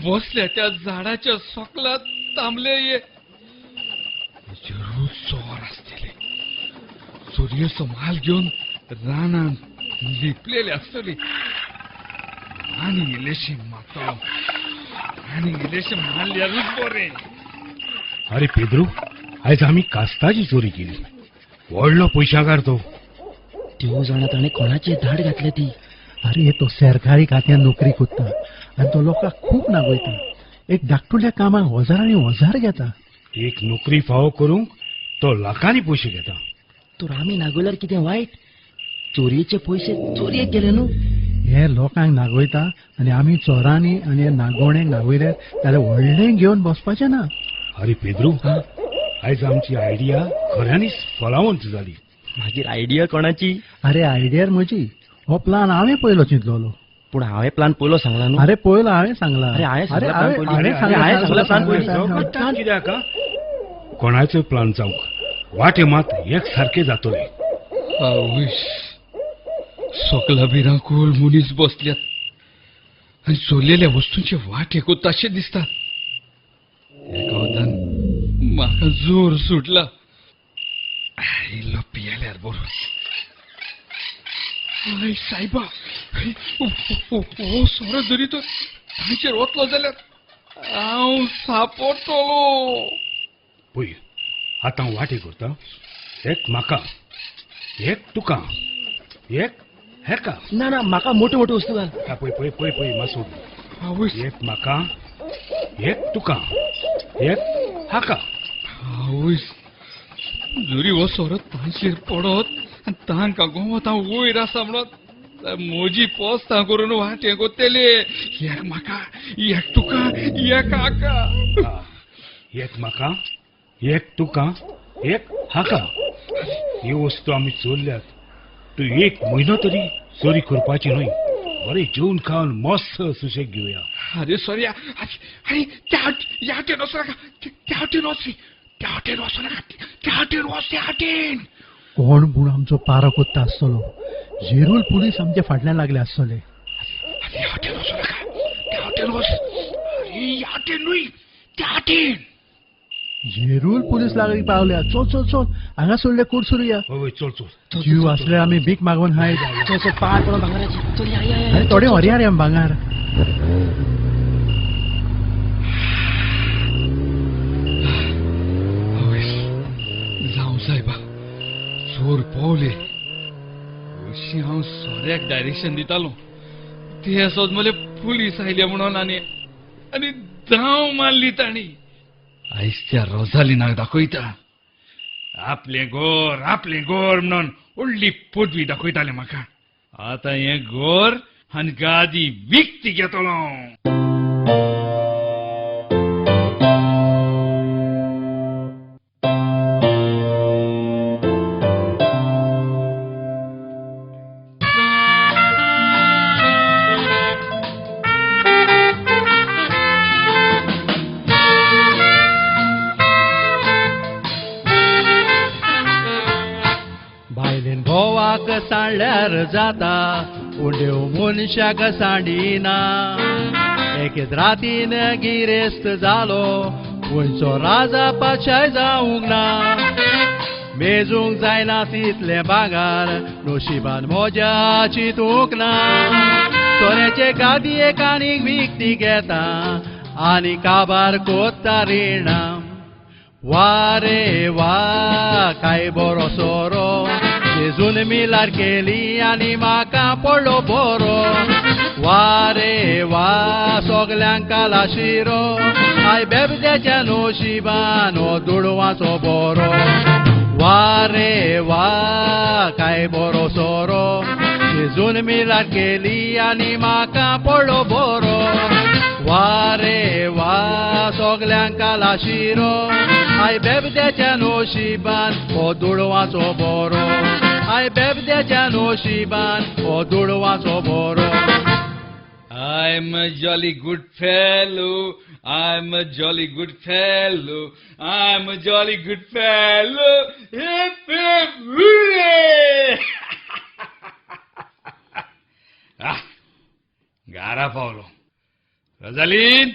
बसल्या त्या झाडाच्या सोकलात थांबले ये. जरूर चोर आसतले, चोरयेचो माल घेवन रानान लिपलेले आसतले. आनी इल्लेशें मारतलो, आनी इल्लेशें मारल्यारूच बरें. अरे पेद्रू, आयज आमी कास्ताची चोरी केली. व्हडलो पयशागार तो. देव जाणा ताणें कोणाची धाड घातल्या ती. अरे तो सरकारी खात्यान नोकरी करता आनी तो लोकांक खूब नागयता. एक धाकटुल्या कामाक हजारांनी हजार घेता. एक नोकरी फावो करूंक तो लाखांनी पयशे घेता. तर आमी नागयल्यार कितें वायट? चोरयेचे पयशे चोरयेक गेले न्हू. हे लोकांक नागयता आनी आमी चोरांनी आनी हे नागोवणेक नागयल्यार जाल्यार व्हडलें घेवन बसपाचें ना. अरे पेद्रू, आयज आमची आयडिया खऱ्यांनीच फलावंत जाली. मागीर आयडिया कोणाची? अरे आयडिया म्हजी. हो प्लान हांवें पयलो चिंतलोलो. पूण हांवें प्लान पयलो सांगला न्हू. अरे पयलो हांवें सांगला. अरे हांवें सांगला प्लान पयलीं. कित्याक कोणाचो प्लान जावंक वाटे मात एक सारके जातले. सकला भिरांकूळ मनीस बसल्यात आनी चोरलेल्या वस्तूंचे वाटे कोताशे दिसतात. एका वतान म्हाका जोर सुटला. इल्लो पियेल्यार बरो. हय सायबा, हो सोरो जरी तो तांचेर वतलो जाल्यार हांव सापडटलो. पळय आतां वाटे करता. एक म्हाका, एक तुका, एक हेका. ना ना, म्हाका मोट्यो मोट्यो वस्तू घाल. पळय पळय पळय पळय मातसो. एक म्हाका, एक तुका, एक हाका. आवयस, जरी हो सोरो तांचेर पडत आनी तांकां गोवत हांव वयर आसा म्हणत म्हजी पोस्तां करून वाटे कोत्तले. एक म्हाका, एक तुका, एक हाका. एक म्हाका, एक तुका, एक हाका. ही वस्तू आमी चोरल्यात. तूं एक म्हयनो तरी चोरी करपाची न्हय. बरें जेवन खावन मस्त सुशेग घेवया. अरे सॉरी, अरे त्या हॉटेन वचूं नाका, त्या हॉटेन वच, त्या हॉटेन वचूं नाका, त्या हॉटेन वच, त्या हॉटेन. कोण म्हूण आमचो पारो कोत्ता आसतलो. जेरूल पुलीस आमच्या फाटल्यान लागले आसतले. अरे हॉटेन वचूं नाका, त्या हॉटेन वच. अरे ह्या हॉटेन न्हय, त्या हॉटेन. जेरूल पुलीस लागली पावल्या. चल चल चल, हांगा सोडले कोट सुरुया. हय चल चल. जीव आसले आमी भीक मागून हाय. चल चल, पांय पडोन भांगराची. चल या या. अरे थोडे व्हरया रे भांगर. जावं सायबा, चोर पावले. अशी हांव सोऱ्याक डायरेक्शन दितालो. ते सोद मले पुलीस आयले म्हणून आनी आनी धांव मारली तांणी. आयज त्या रोजालिनाक दाखयता आपलें गोर, आपलें गोर म्हणून व्हडली पदवी दाखयताले म्हाका. आतां हें गोर आनी गादी विकती घेतलो. सांडल्यार जाता पूण देव मनशाक सांडिना. एकेच रातीन गिरेस्त जालो पूण राजा पाशाय जावंक ना. मेजूंक जायना तितलें भांगर नशिबान म्हज्या चिंतूंक ना. सोऱ्याचे गादयेक आनीक विकती घेता आनी काबार कोत्ता रिणां. वा रे वा, काय बरो सोरो, जेजून मिलार केली आनी म्हाका पडलो बरो. वा रे वा, सगल्यांक कालाशिरो, I बेबद्याच्या नशिबान हो दुडवाचो बरो. वा रे वा, काय बरो सोरो, जेजून मिलार केली आनी म्हाका पडलो बरो. वा रे वा, सगल्यांक कालाशिरो, I बेबद्याच्या नशिबान हो दुडवाचो बरो. I बेबद्याच्या नशिबान हो दुडवाचो बरो. I'm a jolly good fellow, I'm a jolly good fellow, I'm a jolly good fellow. Hip hip hooray! Ah, गारा पावलो. रोजालीन,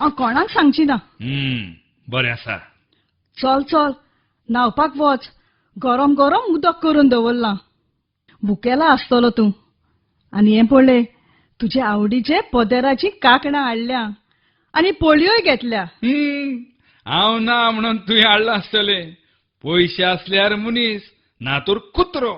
हांव कोणाक सांगची ना. बरें आसा. चल चल न्हावपाक वच, गरम गरम उदक करून दवरलां. भुकेला आसतलो तूं. आनी हें पळय, तुजे आवडीचे पदेराची कांकणां हाडल्या आनी पोळयोय घेतल्या. हांव ना म्हणून तुवें हाडलां आसतलें. पयशे आसल्यार मनीस, ना तर कुत्रो.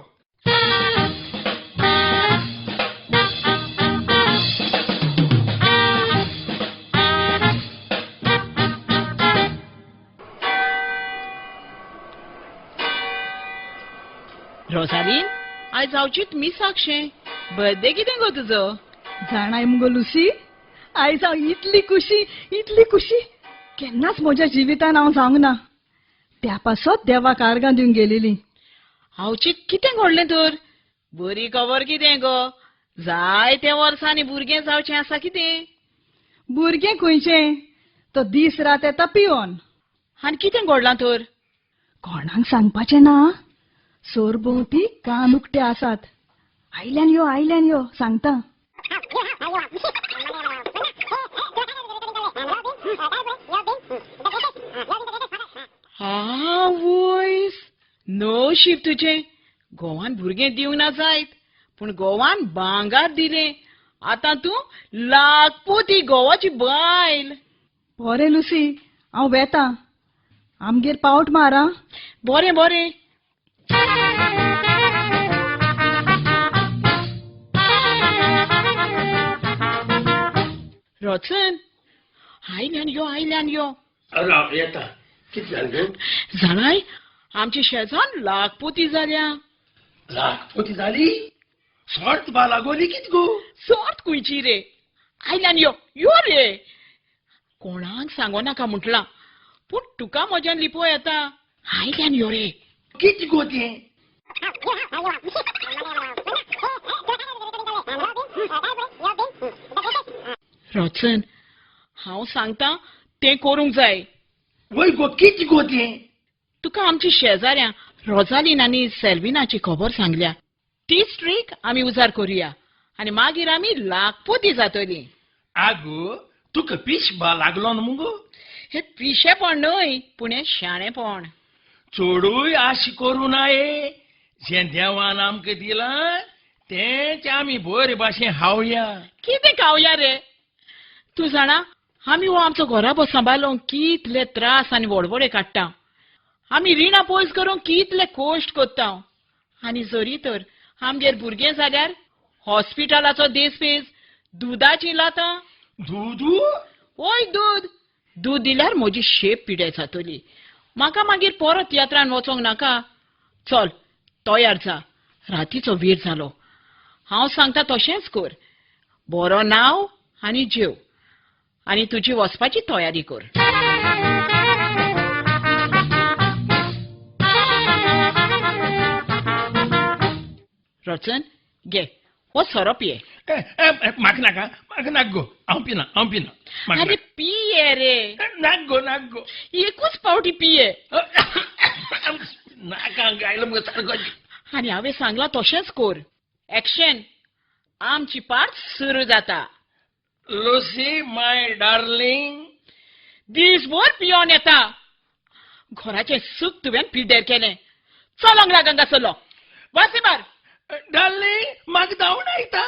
रोजालीन, आयज जावचीत मिसाकशें. बर्थडे कितें गो तुजो? जाणाय मुगो लुसी, आयज हांव इतली खुशी, इतली खुशी केन्नाच म्हज्या जिवितान हांव जावंक ना. त्या पासत देवाक आर्गां दिवंक गेलेली. आवचीत कितें घडलें तर? बरी खबर कितें गो? जायते वर्सांनी भुरगें जावचें आसा कितें? भुरगें खंयचें, तो दीस रात येता पिवन. आनी कितें घडलां तर? कोणाक सांगपाचें ना. सरभोंवती कान उकते आसात. आयल्यान यो, आयल्यान यो सांगता. आवयस, नशीब तुजें. गोवान भुरगें दिवंक ना जायत, पूण गोवान भांगार दिलें. आतां तूं लाखपोती गोवाची बायल. बरें लुसी, हांव वेता. आमगेर पावट मार. बरें बरें. रोचन, आयल्यान यो, आयल्यान यो. येता. कितें जालें गो? जाणाय, आमची शेजान लाखपोती जाल्या. लाखपोती जाली? सोर्त बा लागोली कितें गो? सोर्त खंयची रे? आयल्यान यो, यो रे. कोणाक सांगो नाका म्हटलां, पूण तुका म्हज्यान लिपो येता. आयल्यान यो रे. कितें गो तें? रोचन, हांव सांगता तें करूंक जाय. वय गो, कितें गो तें? तुका आमची शेजाऱ्यां रोजालीन आनी सेल्विनाची खबर सांगल्या. तीच ट्रीक आमी उजार करुया आनी मागीर आमी लाखपोती जातली. आगो, तुका पिशबा लागलो मुगो? हे पिशेपण न्हय, पूण हें शाणेपण. चडूय आश करूं नाये. जें देवान आमकां दिलां तेंच आमी बरे भाशेन खावया. कितें खावया रे? तूं जाणा, आमी हो आमचो घराबो सांबाळूंक कितले त्रास आनी वडवडे काडटा. आमी रिणां पयस करूंक कितले कश्ट करता. आनी जरी तर आमगेर भुरगें जाल्यार हॉस्पिटलाचो देसपेज, दुदाची लातां. दूद? ओय दूद. दूद दिल्यार म्हजी शेप पिड्यार जातली. म्हाका मागीर परत तियात्रान वचोंक नाका. चल तयार जा, रातीचो वेळ जालो. हांव सांगता तशेंच कर. बरो नाव आनी जेव आनी तुजी वचपाची तयारी कर. रोचन, घे हो सोरो पिये. म्हाका नाका, म्हाका नाक गो. हांव पिना, हांव पिना. अरे पिये रे. नाक गो, नाक गो. एकूच पावटी पिये. नाका गायलो मुगो सारको. आनी हांवें सांगलां तशेंच कर. एक्शन. आमची पार्ट सुरू जाता. लुसी my darling, दिसभर पियोन येता. घराचें सूख तुवें पिड्ड्यार केलें. चलोंक लाग हांगासरलो. वासी मार. डार्लिंग, म्हाका धांवड येता.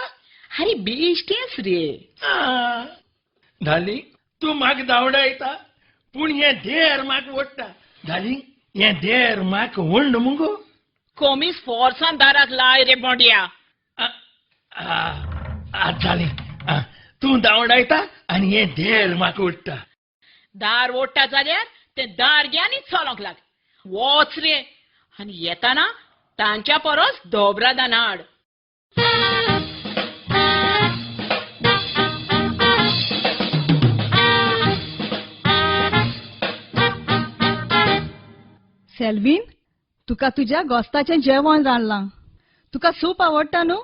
अरे बेश्टेंच रे. डार्लिंग, तूं म्हाका धांवडायता, पूण हें देर म्हाका ओडटा. डार्लिंग, हें देर म्हाका ओंड मुगो. कोमीस फोर्सान दाराक लाय रे बोंड्या. जालें, तूं धांवडायता आनी हें देर म्हाका ओडटा. दार ओडटा जाल्यार तें दार घे आनी चलोंक लाग. वच रे, आनी येताना तांच्या परस दोबरादान हाड. सेल्वीन, तुका तुज्या गोस्ताचें जेवण रांदलां. तुका सूप आवडटा न्हू?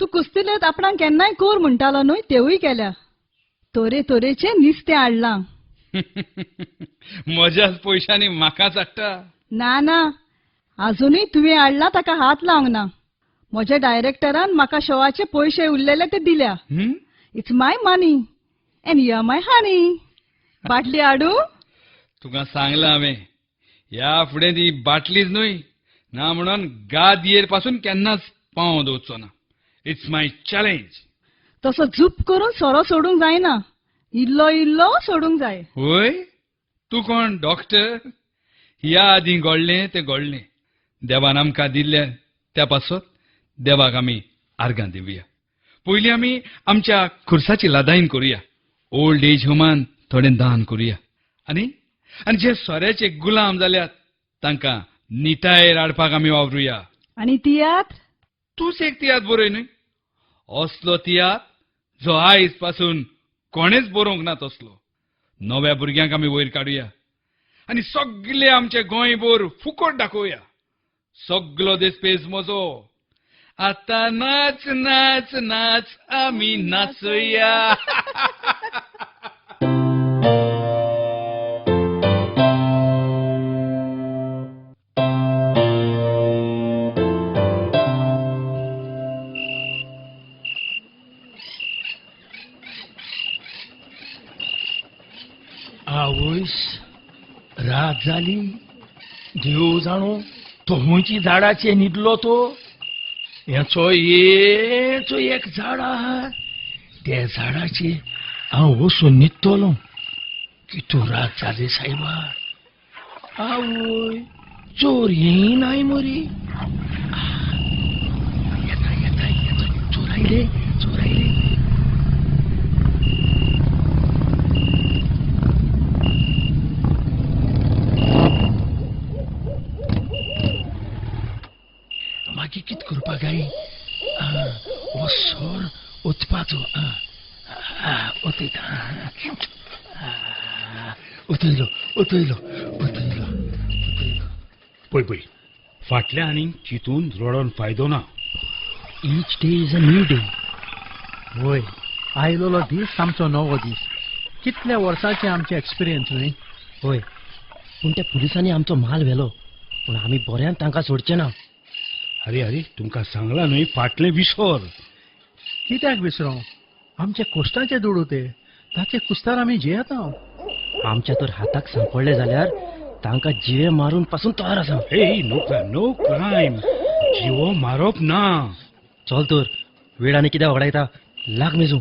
तूं कुस्तिलेत आपणाक केन्नाय कोर म्हणटालो न्हय, तेवूय केल्या. तरे तरेचें नुस्तें हाडलां. म्हज्याच पयशांनी म्हाकाच हाडटा. ना ना, आजुनूय तुवें हाडलां ताका हात लावंक ना. म्हज्या डायरेक्टरान म्हाका शोवाचे पयशे उरलेले ते दिल्या. It's my money and you are my honey. बाटली हाडू? तुका सांगलां हांवें, ह्या फुडें ती बाटलीच न्हय ना म्हणून गादयेर पासून केन्नाच पांव दवरचो ना. It's my challenge. तसो झूप करून सोरो सोडूंक जायना, इल्लो इल्लो सोडूंक जाय. वय, तूं कोण डॉक्टर? ह्या आदीं घडलें तें घडलें, देवान आमकां दिल्लें त्या पासत देवाक आमी आर्गां दिवया. पयलीं आमी आमच्या खुर्साची लादायन करुया, ओल्ड एज होमान थोडें दान करुया, आनी आनी जे सोऱ्याचे गुलाम जाल्यात तांकां नितायेर हाडपाक आमी वावरुया. आनी तियात्र? तूंच एक तियात्र बरय न्हय, असलो तियात्र जो आयज पासून कोणेच बरोवंक ना तसलो. नव्या भुरग्यांक आमी वयर काडुया आनी सगळे आमचे गोंयभर फुकट दाखोवया. सगलो देसपेस म्हजो. आतां नाच नाच नाच आमी नाचया. आवयस, रात जाली. देव जाणो तो खंयची झाडाचेर न्हिदलो तो. हेचो हेचो एक झाड आहा, त्या झाडाचेर हांव वचून न्हिदतलो. कितू रात जाली सायबा. आवय, चोर येयनाय मरे. येता येता येता, चोर आयले, चोर आयले. मागीर कितें करपाक जाय? हो सोर ओतपाचो. ओतयता, ओतयलो ओतयलो ओतयलो ओतयलो. पळय पळय, फाटल्या आनी चिंतून रडोन फायदो ना. Each day is a new day. वय, आयलोलो दीस आमचो नवो दीस. कितल्या वर्सांचे आमचे एक्सपिरियन्स न्हय? हय, पूण त्या पुलिसांनी आमचो माल व्हेलो, पूण आमी बऱ्यान तांकां सोडचे ना. अरे अरे, तुमकां सांगलां न्हय, फाटलें विसर. कित्याक विसरो? आमचे कोश्टाचे दुडू ते, ताचे कुस्तार आमी जियेता. आमच्या तर हाताक सांपडले जाल्यार तांकां जिवे मारून पासून तयार आसा. हे, नो नो क्रायम, जिवो मारप ना. चल तर, वेळ आनी कित्याक वगडायता, लाग मेजू.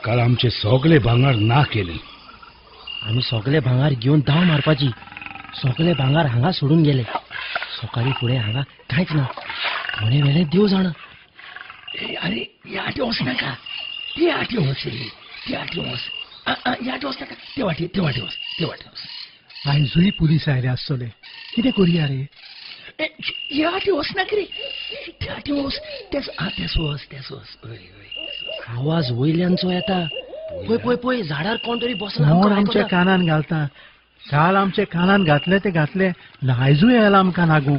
काल आमचे सगळे भांगर ना केले. आमी सगळे भांगर घेवन धांव मारपाची. सगळे भांगर हांगा सोडून गेले. सकाळी फुडें हांगा कांयच ना. कोणे वेळें देव जाणा. अरे ह्या वाटे वच नाका, ते वाटे वच रे, ते वाटे वच. ह्या वाटे वच नाका, ते वाटे, ते वाटे वच, ते वाटे वच. आयजूय पुलीस आयले आसतले, कितें करुया रे? ह्या वाटे वच नाका रे, ते वाटे वच. तेच तेच वच, तेच वच. आवाज वयल्यानचो येता. पळय पळय पळय, झाडार कोण तरी बसला. कोण आमच्या कानान घालता? काल आमच्या कानान घातले ते घातले, आयजूय आयला आमकां लागू.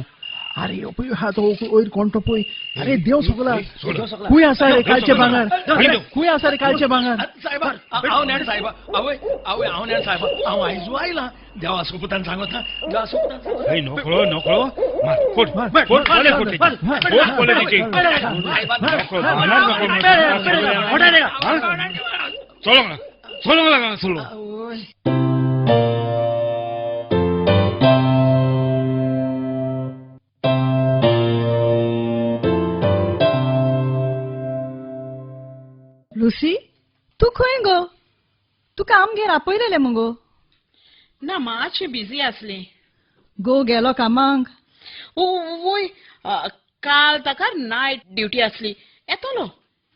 अरे पळय हा तो वयर कोण तो पळय. अरे देव सगला, खूंय आसा रे कालचे भांगर? खूंय आसा रे कालचे भांगर? सायबा, हांव नेण सायबा. आवय आवय, हांव नेण सायबा. हांव आयजू आयला, देवा सोपुतान सांगता, देवा सोपुतान सांगता. नकळो नकळो, मार फोड फोड फोड फोड चलो चलो लागा चलो. लुसी, तूं खंय गो? तुका आमगेर आपयलेलें मुगो. ना, मातशें बिजी आसलें. गो गेलो कामांक? वय, काल ताका नायट ड्युटी आसली. येतलो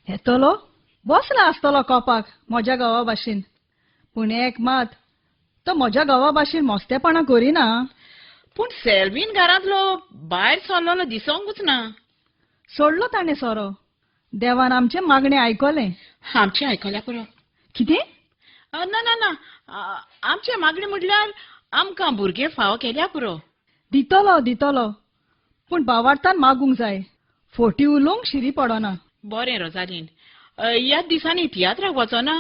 येतलो, बसला आसतलो कोपाक म्हज्या घोवा भाशेन. पूण एक मात, तो म्हज्या घोवा भाशेन मस्तेपणां करिना. पूण सेल्वीन घरांतलो भायर सरलोलो दिसोंकूच ना. सोडलो ताणें सोरो. देवान आमचें मागणें आयकलें. आमचें आयकल्यार पुरो. कितें? ना ना ना, आमचें मागणें म्हटल्यार आमकां भुरगें फावो केल्या पुरो. दितलो दितलो, पूण बावार्थान मागूंक जाय. फोटी उलोवंक शिरी पडना. बरें रोजालीन, ह्या दिसांनी तियात्राक वचना?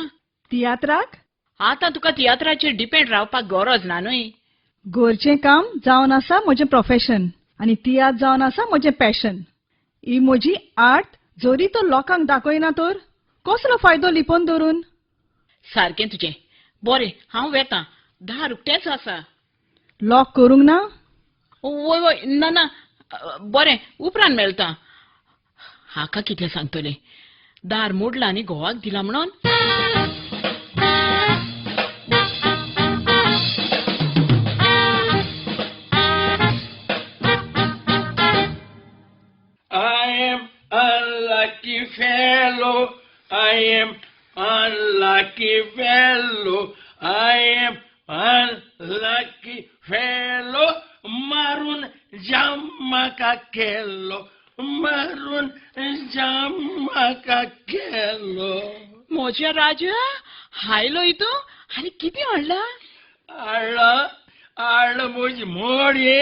तियात्राक? आतां तुका तियात्राचेर डिपेंड रावपाक गरज ना न्हय. घरचें काम जावन आसा म्हजें प्रोफेशन आनी तियात्र जावन आसा म्हजें पॅशन. ही म्हजी आर्ट जरी तो लोकांक दाखयना तर कसलो फायदो लिपोवन दवरून? सारकें तुजें. बरें, हांव वेतां. दार उक्तेंच आसा. लॉक करूंक ना? वय वय, ना ना, बरें उपरांत मेळटा. हाका कितें सांगतलें, दार मोडलां आनी घोवाक दिला म्हणून. I am unlucky fellow, I am unlucky fellow, I am unlucky fellow. मारून जाम म्हाका केलो, मारून जाम म्हाका केलो. म्हज्या राजा हायलो इतू आनी कितें हाडला? हाडला हाडला म्हजी मोडये,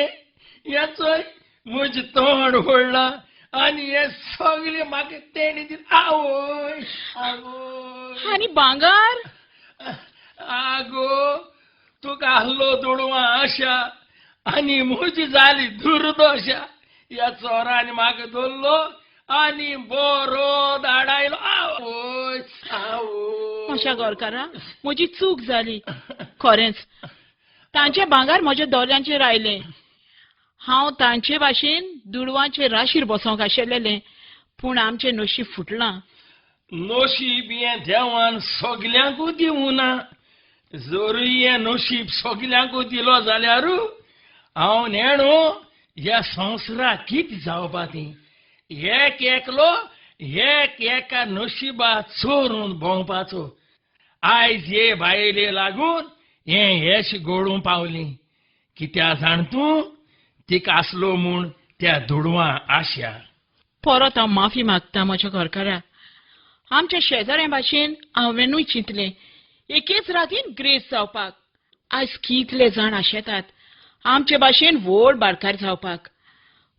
हेचोय म्हजें तोंड व्हडलां आनी हे सगळे म्हाका तेणी दिलें. आवय आवय. आनी भांगर? आगो तुका आहलो दुडवां आशा आनी म्हजी जाली दुर्दशा. ह्या चोरांनी म्हाका धरलो आनी बरो धाडायलो. आवय आवय. म्हज्या गोरकारा म्हजी चूक जाली खरेंच. तांचे भांगर म्हज्या दोळ्यांचेर आयलें. हांव तांचे भाशेन दुडवांचे राशीर बसोंक आशिल्लें, पूण आमचें नशीब फुटलां. नशीब हें देवान सगल्यांकूच दिवना. जरूय हें नशीब सगल्यांकूच दिलो जाल्यार हांव नेणो ह्या संवसाराक कितें जावपा ती. एक एकलो एक एका नशिबा चोरून भोंवपाचो. आयज हे बायले लागून हें येश घडूंक पावलीं. कित्या जाण तूं, तिका आसलो म्हूण त्या दुडवां आशा. परत हांव माफी मागता म्हज्या घरकारा. आमच्या शेजाऱ्यां भाशेन हांवेनूय चिंतलें एकेच रातीन ग्रेस जावपाक. आयज कितले जाण आशेतात आमचे भाशेन व्हड बारकार जावपाक,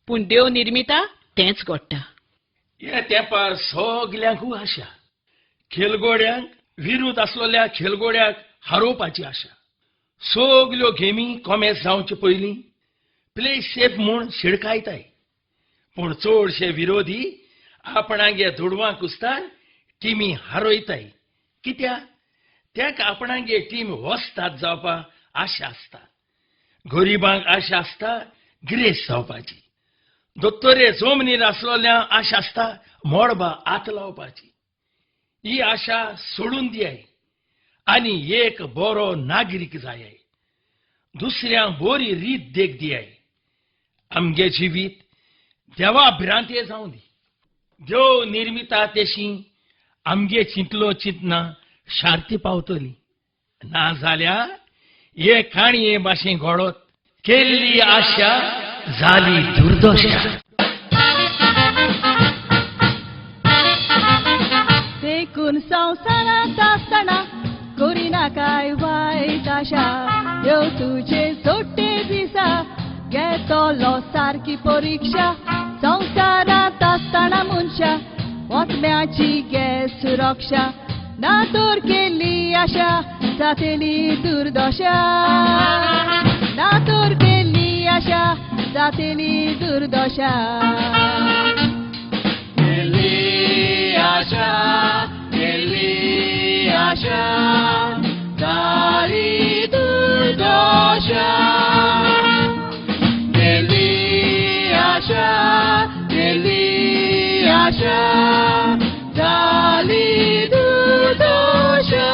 पूण देव निर्मिता तेंच घडटा. हे तेंपार सगल्यांकूय आशा. खेलगोड्यांक विरुद्ध आसलेल्या खेलगोड्याक हारोवपाची आशा. सगल्यो गेमी कॉमेस जावचे पयलीं प्ले सेफ म्हूण शिडकायताय, पूण चडशे विरोधी आपणागे दुडवां कुस्तार टिमी हारयताय. कित्याक? तेका आपणागे टीम वस्ताद जावपा आशा आसता. गरिबांक आशा आसता ग्रेस जावपाची. दोतोरे जमनीर आसलेल्या आशा आसता मळबा हात लावपाची. ही आशा सोडून दियाय आनी एक बरो नागरीक जाय. दुसऱ्यांक बरी रीत देख दियाय. आमगे जिवीत देवा भिरांते जावं दी. देव निर्मिता तेशी आमगे चिंतलो चिंतना शांती पावतली. ना जाल्यार हे काणये भाशेन घडत केल्ली आशा जाली दुर्दशा. देखून संवसारांत आसतना करिना काय वायट आशा. देव तुजे सोडटे दिसा घेतलो सारकी परिक्षा. संवसारांत आसतना मनशा वतम्याची गे सुरक्षा. ना तर केल्ली आशा जातली दुर्दशा. ना तर केल्ली आशा जातली दुर्दशा. केल्ली आशा केल्ली आशा जाली दुर्दशा. केल्ली आशा केल्ली आशा जाली दुर्दशा.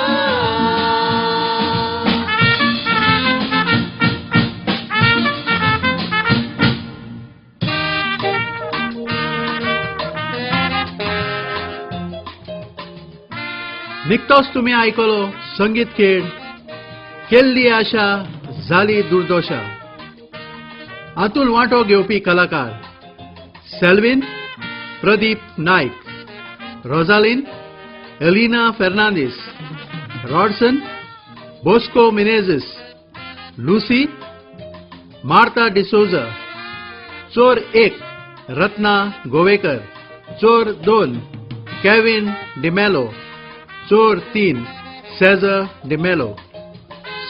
निकतोच तुमी आयकलो संगीत खेळ केल्ली आशा जाली दुर्दशा. हातूंत वांटो घेवपी कलाकार Selvin Pradeep Naik, Rosalin Elina Fernandes, Rodson Bosco Menezes, Lucy Martha D'Souza, चोर 1 रत्ना गोवेकर, चोर 2 केविन डिमेलो, चोर 3 सेजर डिमेलो.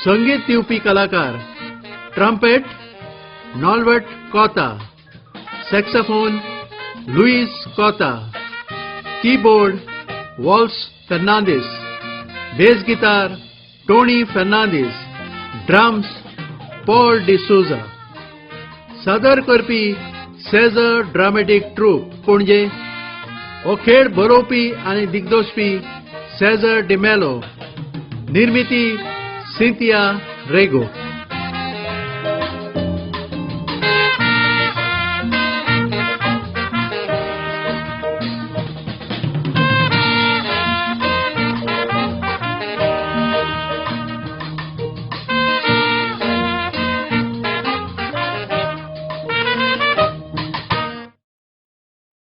संगीत दिवपी कलाकार trumpet Nolbert Cota, saxophone Luis Cota, keyboard Walls Fernandes, bass guitar Tony Fernandes, drums Paul D'Souza. सादर करपी सेजर ड्रामेटीक ट्रूप, पणजे. हो खेळ बरोवपी आनी दिग्दर्शपी सेजर डिमेलो. निर्मिती सिंथिया रेगो.